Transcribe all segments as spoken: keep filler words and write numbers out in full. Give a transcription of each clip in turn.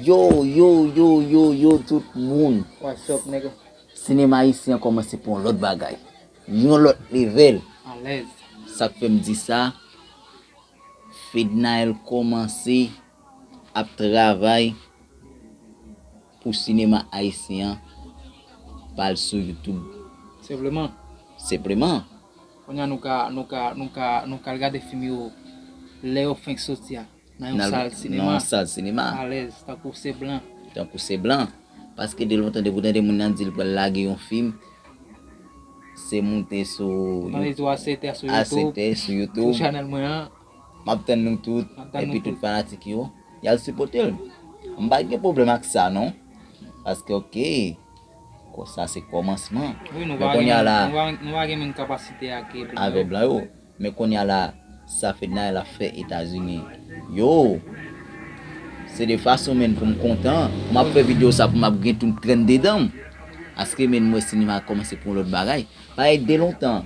Yo, yo, yo, yo, yo, tout moun. What's up, nigga? Sinema ayisyen an kòmanse pou yon lòt bagay. Yon lòt level. Alèz. Sa k fè m di sa, Fednaelle kòmanse ap travay pou sinema ayisyen an pa al sou YouTube. Senpleman. Senpleman. Kounye a nou ka, nou ka, nou ka, nou ka al gade fim yo lè yo fenk soti a. Nan yon Nan sal nan sinema. Yon sal sinema. Alèz, tankou se blan. Tankou se blan. Paske de lontan, depi w tande moun nan di l pral lage yon fim, se moute sou Tande tou a sete sou a YouTube. sete sou Sou YouTube. Chanèl mwen an. M ap tann nou tout. M ap tann nou Epi tout. Tout fanatik yo, y al sipote l. M pa gen pwoblèm ak sa, non. Paske, oke, konsa se kòmansman. Wi, nou Men pa kounye a gen, la, nou pa, nou pa gen menm kapasite ak blan avè yo. Blan yo. Men kounye a la, sa Fednaelle ap fè Etazini. Yo! Se de fason, menn, pou m kontan. M ap fè videyo sa pou m ap gen tout trèn dedan m. Paske, menn, m wè sinema a kòmanse pou yon lòt bagay. Parèy de lontan,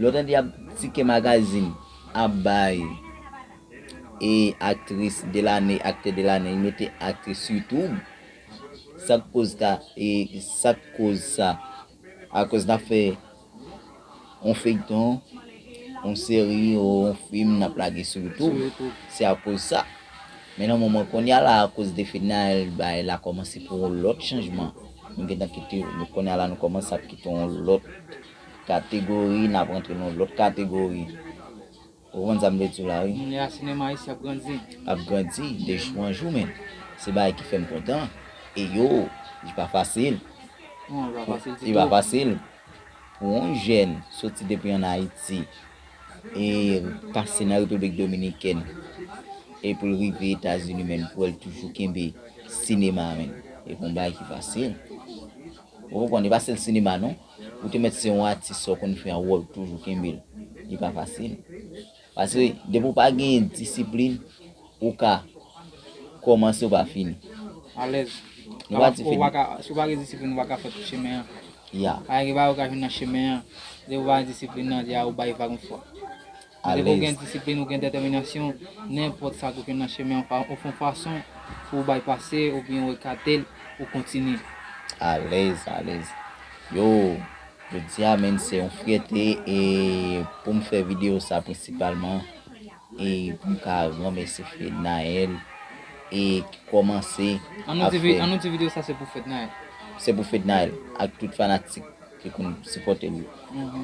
lè w tande y ap Ticket Magazine ap bay e aktris de lane, aktè de lane, li mete aktris sou YouTube. Sa k koz ka, e sa k koz sa? Akoz n ap fè yon feyton, yon seri, ou yon fim n ap lage sou Sou YouTube. YouTube. Se akoz sa. Men nan moman kounye a la, akoz de Fednaelle, bagay la kòmanse pou yon lòt chanjman. Nou gentan kite, nou kounye a la, nou kòmanse ap kite yon lòt kategori, n ap rantre nan yon lòt kategori. Ou konprann sa m vle di w la, wi. Kounye a sinema ayisyen ap grandi. Ap grandi de jou an jou, men. Se bagay ki fè m kontan. E yo, li pa fasil. Non, li pa fasil Li pa ditou. Fasil. Pou yon jèn soti depi ann Ayiti e pase nan Repiblik Dominikèn e pou l rive Etazini, menn, pou l toujou kenbe sinema, menn. E pou yon bagay ki fasil. Ou konprann, e pa sèl sinema, non. Ou te mèt se yon atis, sa w konn fè a, wè w toujou kenbe l. Li pa fasil. Paske depi w pa genyen disiplin, ou ka kòmanse, ou pa fini. Alèz. Nou pa di fini. Si w pa gen disiplin, ou pa ka fè tout chemen an. Ya. Pa gen bagay ou ka jwenn nan chemen an. Depi w pa gen disiplin nan, deja ou bay vag yon fwa. Depi w gen disiplin, ou gen detèminasyon, nenpòt sa k ou jwenn nan chemen an, ou fè yon fason pou ou bay pase, oubyen ou ekate l, ou kontinye. Alèz, alèz. Yo, jodi a, menn, se yon fyète e pou m fè videyo sa prensipalman e pou m ka remèsye Fednaelle e ki kòmanse An nou ap di vi- fè. An nou di videyo sa se pou Fednaelle. Se pou Fednaelle ak tout fanatik ki konn sipòte l yo. Mhm.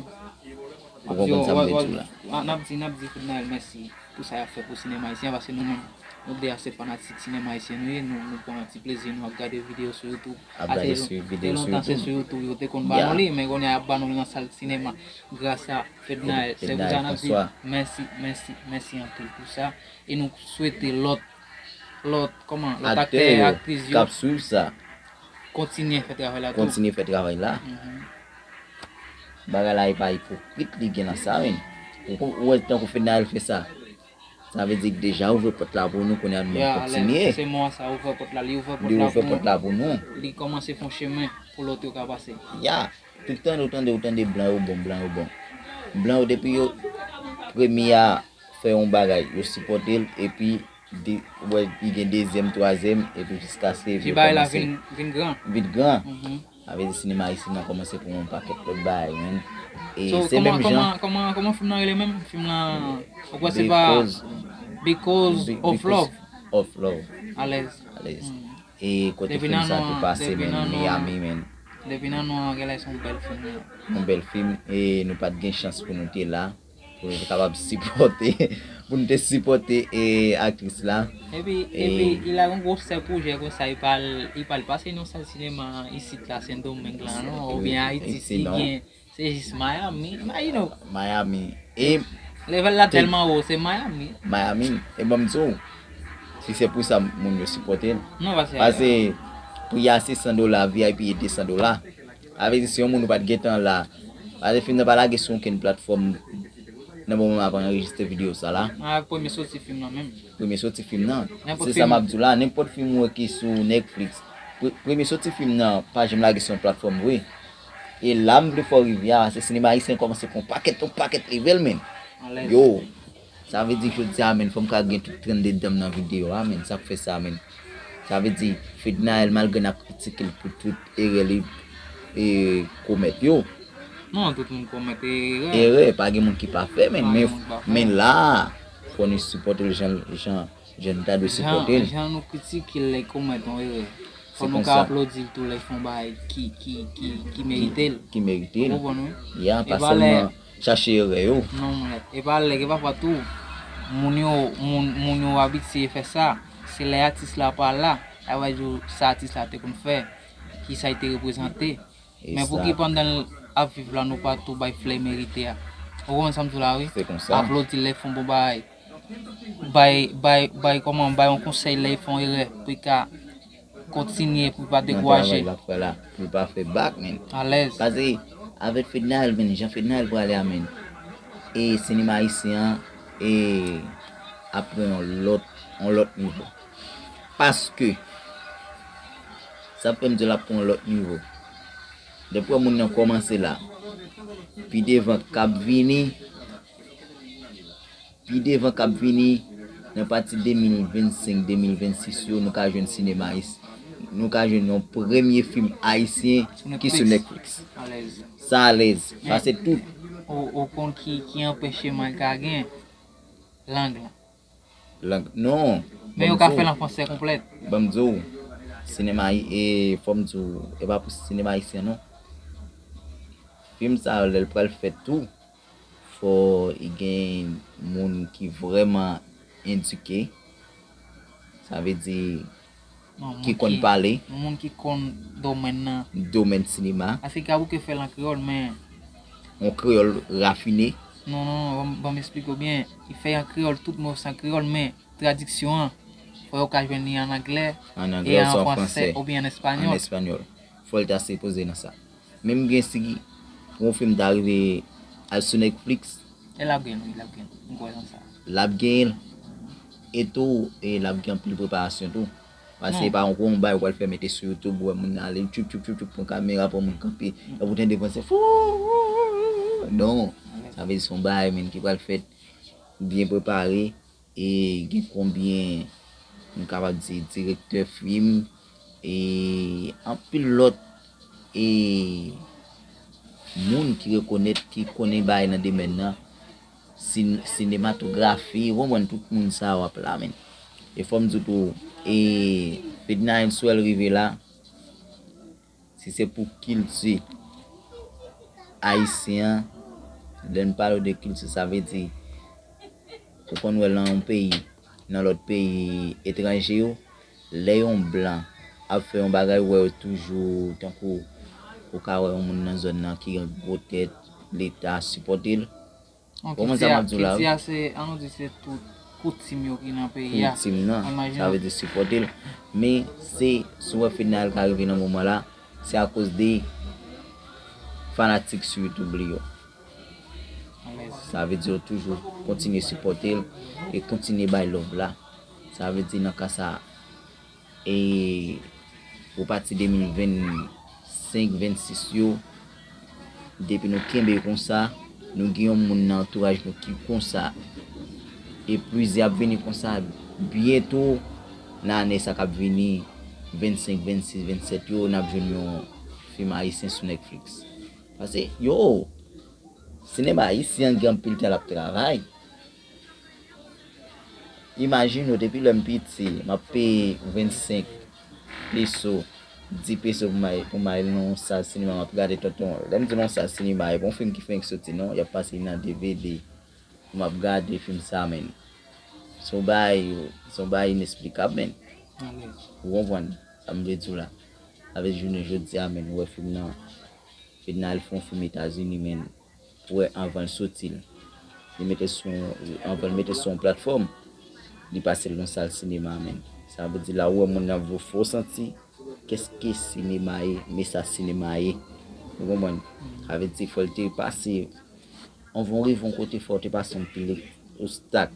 Ou konprann sa m vle di w la. N ap di, n ap di Fednaelle mèsi pou sa y ap fè pou sinema ayisyen, paske nou menm, nou de a se fanatik sinema ayisyen nou ye, nou, nou pran ti plezi, nou ap gade videyo sou YouTube. Ap gade sou videyo sou Te lontan se YouTube. Sou YouTube yo te konn ba nou li, men kounye a y ap ba nou li nan sal sinema gras a Fednaelle. Se pou sa n ap di mèsi, mèsi, mèsi anpil pou sa. E nou swete lòt, lòt, kòman, lòt aktè, aktris yo k ap swiv sa, kontinye fè travay la tou. Kontinye fè travay la. Mhm. Bagay la e pa ipokrit li gen nan sa, men. Ou, ou wè tankou Fednaelle fè sa. Sa vle di deja ouvè pòt la pou nou, kounye a nou Ya, kontinye. Se mò sa, ouvè pòt la, li ouvè pòt Li la ouvè pou pòt la pou nou. Li kòmanse fè yon chemen pou lòt yo ka pase. Ya, tout tan ou tande, ou tande blan yo bon, blan yo bon. Blan yo depi yo premye a fè yon bagay, yo sipòte l, epi de, wè, li gen dezyèm, twazyèm, epi jiskaske Epi bagay la vin, vin gran. Vin gran. Mhm. Sa vle di sinema ayisyen nan kòmanse pou yon pakèt lòt bagay, men. E So, se kòman, menm jan. Kòman, kòman fim nan rele menm? Fim nan, ou kwè se pa Because, Because Be- of Because Love. Of Love. Alèz. Alèz. Mm. E kote Depi fim nan sa nou te an, pase, depi men, nan nou an, Miami, men. Depi nan nou an, genlè se yon bèl fim. Yon bèl fim, e nou pa t gen chans pou nou te la, pou nou te kapab sipòte, pou nou te sipòte e aktris la. Epi, E- epi, li lage yon gwosè pwojè konsa, li pa al, li pa al pase nan sal sinema isit la, Sendomeng la, non? Oubyen Ayiti, Isit, si non. Gen, se jis Miami, imagine w. Miami. E Level la tèlman wo, se Miami. Miami. E ban m di w, si se pou sa moun yo sipòte l. Non, paske Pase pri a se san dola, V I P e de san dola. Sa vle di se yon moun ou pa t gentan la. Pase fim nan pa lage sou okenn platfòm nan moman m ap anrejistre videyo sa la. Ak premye soti fim nan menm. Premye soti fim nan. Nenpòt Se sa fim. M ap di w la, nenpòt fim ou wè ki sou Netflix. Pre- premye soti fim nan, pa janm lage sou yon platfòm vre. E la m vle fè w rive a, se sinema ayisyen kòmanse pran pakèt, yon pakèt level, men. Alèz. Yo, sa vle di jodi a, men, fò m ka gen tout trèn dedan m nan videyo a, men. Sa k fè sa, men. Sa vle di, Fednaelle, malgre n ap kritike l pou tout erè li e, komèt yo. Non, tout moun komèt erè. Erè, pa gen moun ki pafè, men, Pa men, gen moun ki pafè. Men la, fò nou sipòte l jan, jan, jan nou ta dwe Jan, sipòte l. Jan nou kritike l lè l komèt yon erè, fò Se nou konsa. ka aplodi l tou lè l fè yon bagay ki, ki, ki, ki merite l. Ki merite Ou l. konprann, wi? Ya, E pa pa lè- sèlman chache erè yo. Non, mwen. E pa lè, e pafwa tou, moun yo, moun, moun yo abitye fè sa. Se lè atis la pa la, y a wè di w sa atis la te konn fè, ki sa l te reprezante. Men pou ki Egzak. Pandan l ap viv la, nou pa tou bay flè merite a. Ou konprann sa m di w la, wi? Se konsa. Aplodi lè l fè yon bon bagay. Bay, bay, bay, kòman, bay yon konsèy lè l fè yon erè, pou l ka kontinye, pou l pa Nan dekouraje. Travay l ap fè la, pou l pa fè bak, men. Alèz. Paske, avèk Fednaelle, men, jan Fednaelle prale a, men, e sinema ayisyen an, e ap pran yon lòt, yon lòt nivo. Paske, sa fè m di l ap pran yon lòt nivo. Depi w wè moun nan kòmanse la, pi devan k ap vini, pi devan k ap vini, nan pati de mil vennsenk, de mil vennsis yo, nou ka jwenn sinema ayis-, nou ka jwenn yon premye fim ayisyen ki sou Netflix. Alèz. Sa alèz, pase tout Ou, ou konn ki, ki anpeche m al ka gen lang lan. Lang, non. Men yo ka fè l an fransè konplèt. Ban m di w, sinema ayi-, e fò m di w, e pa pou sinema ayisyen non. Fim sa yo, lè l pral fèt tou, fò i gen moun ki vrèman edike. Sa vle di, Non, moun ki konn pale, Yon moun ki konn domèn nan. Domèn sinema. Paske ka bouke fè l an kreyòl, men Yon kreyòl rafine. Non, non, non, ban m, ban m esplike w byen. Li fè an kreyòl, tout mo se an kreyòl, men tradiksyon an, fò yo ka jwenn li an anglè, An e anglè, an oswa an fransè, fransè, oubyen an an espanyòl. Espanyòl. Fò l ta sipoze nan sa. Menm gen si yon fim ta rive al sou Netflix, E l ap gen, wi, l ap gen. M kwè nan sa. L ap gen l. E tou, e l ap gen anpil preparasyon tou. Paske Non. E pa yon gwo bagay ou pral fè mete sou YouTube, ou wè moun nan ale, tchoup, tchoup, tchoup, tchoup, pran kamera, pran moun kanpe, epi w tande fransè, fou, non. Sa vle di se yon bagay, menm, ki pral fèt byen prepare, e gen konbyen, m kapab di, direktè fim, e anpil lòt, e moun ki rekonèt, ki konnen bagay nan domèn nan, sin-, sinematografi, ou konprann, tout moun sa yo ap la, men. E fò m di w tou, e Fednaelle, sou l rive la, si se pou kilti ayisyen an, lè n pale de kilti, sa vle di, ou konn wè nan yon peyi, nan lòt peyi etranje yo, lè yon blan ap fè yon bagay, ou wè yo toujou, tankou, ou ka wè yon moun nan zòn nan ki gen gwo tèt, Leta sipòte l. Bon, Kòman kilti sa a, m ap di w la, kilti a se, an nou di se tout koutim yo ki nan peyi a. Koutim nan, Imajine sa vle di sipòte l. Men se, si w wè Fednaelle ka rive nan moman la, se akoz de fanatik sou YouTube li yo. Alèz. Sa vle di yo toujou kontinye sipòte l e kontinye bay love la. Sa vle di nan ka sa, e pou pati de mil vennsenk, vennsis yo, depi nou kenbe konsa, nou gen yon moun nan antouraj nou ki konsa, e plizyè ap vini konsa, byento nan ane sa k ap vini, vennsenk, vennsis, vennsèt yo, n ap jwenn yon fim ayisyen sou Netflix. Paske, yo, sinema ayisyen an gen anpil tan l ap travay. Imajine w, depi lè m piti, m ap peye vennsenk peso, dis peso pou m al, pou m al nan yon sal sinema, m ap gade tonton. Lè m di nan yon sal sinema, e pa yon fim ki fenk soti non, y ap pase nan D V D. M ap gade fim sa, men. Se yon bagay, se yon bagay inesplikab, men. Alèz. Ou konprann sa m vle di w la? Avèk jounen jodi a, men, ou wè fim nan, Fednaelle fè yon fim Etazini, men. Ou wè, anvan l soti l, li mete sou, anvan l mete sou yon platfòm, li pase l nan sal sinema, men. Sa vle di la ou wè moun nan vle fè w santi kèske sinema ye, men sa sinema ye. Ou konprann? Sa vle di fò l te pase, anvan w rive yon kote, fò w te pase yon pil obstak.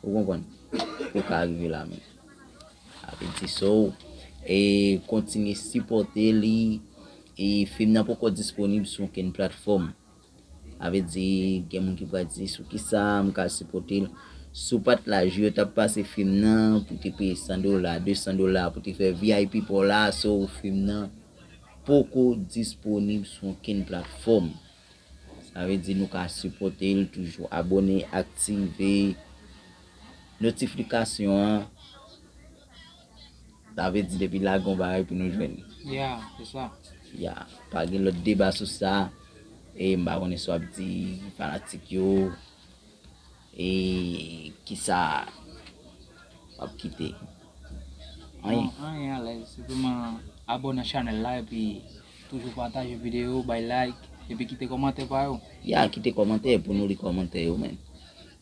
Ou konprann? Pou w ka rive la, men. Sa vle di so, e kontinye sipòte li, e fim nan poko disponib sou okenn platfòm. Sa vle di, gen moun ki pral di, sou kisa m ka sipòte l? Si w pa t la, jou yo t ap pase fim nan, pou te peye san dola, de san dola, pou te fè V I P pa w la, so fim nan poko disponib sou okenn platfòm. Sa vle di nou ka sipòte l, toujou abòne, aktive notifikasyon an. Sa vle di depi lage yon bagay pou nou jwenn. Ya, se sa. Ya, pa gen lòt deba sou sa. E m pa konnen si w ap di fanatik yo, e kisa w ap kite. Anyen. Non, anyen, alèz. Senpleman abòne nan chanèl la epi toujou pataje videyo, bay like, epi kite kòmantè pa yo. Ya, kite kòmantè pou nou li kòmantè yo, men.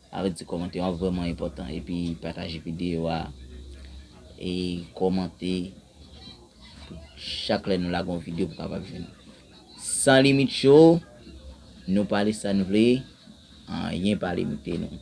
Sa vle di kòmantè yo vrèman enpòtan. Epi pataje videyo a. E kòmante. Chak lè nou lage yon videyo pou kapab jwenn. San Limit Show, nou pale sa n vle, anyen pa limite nou.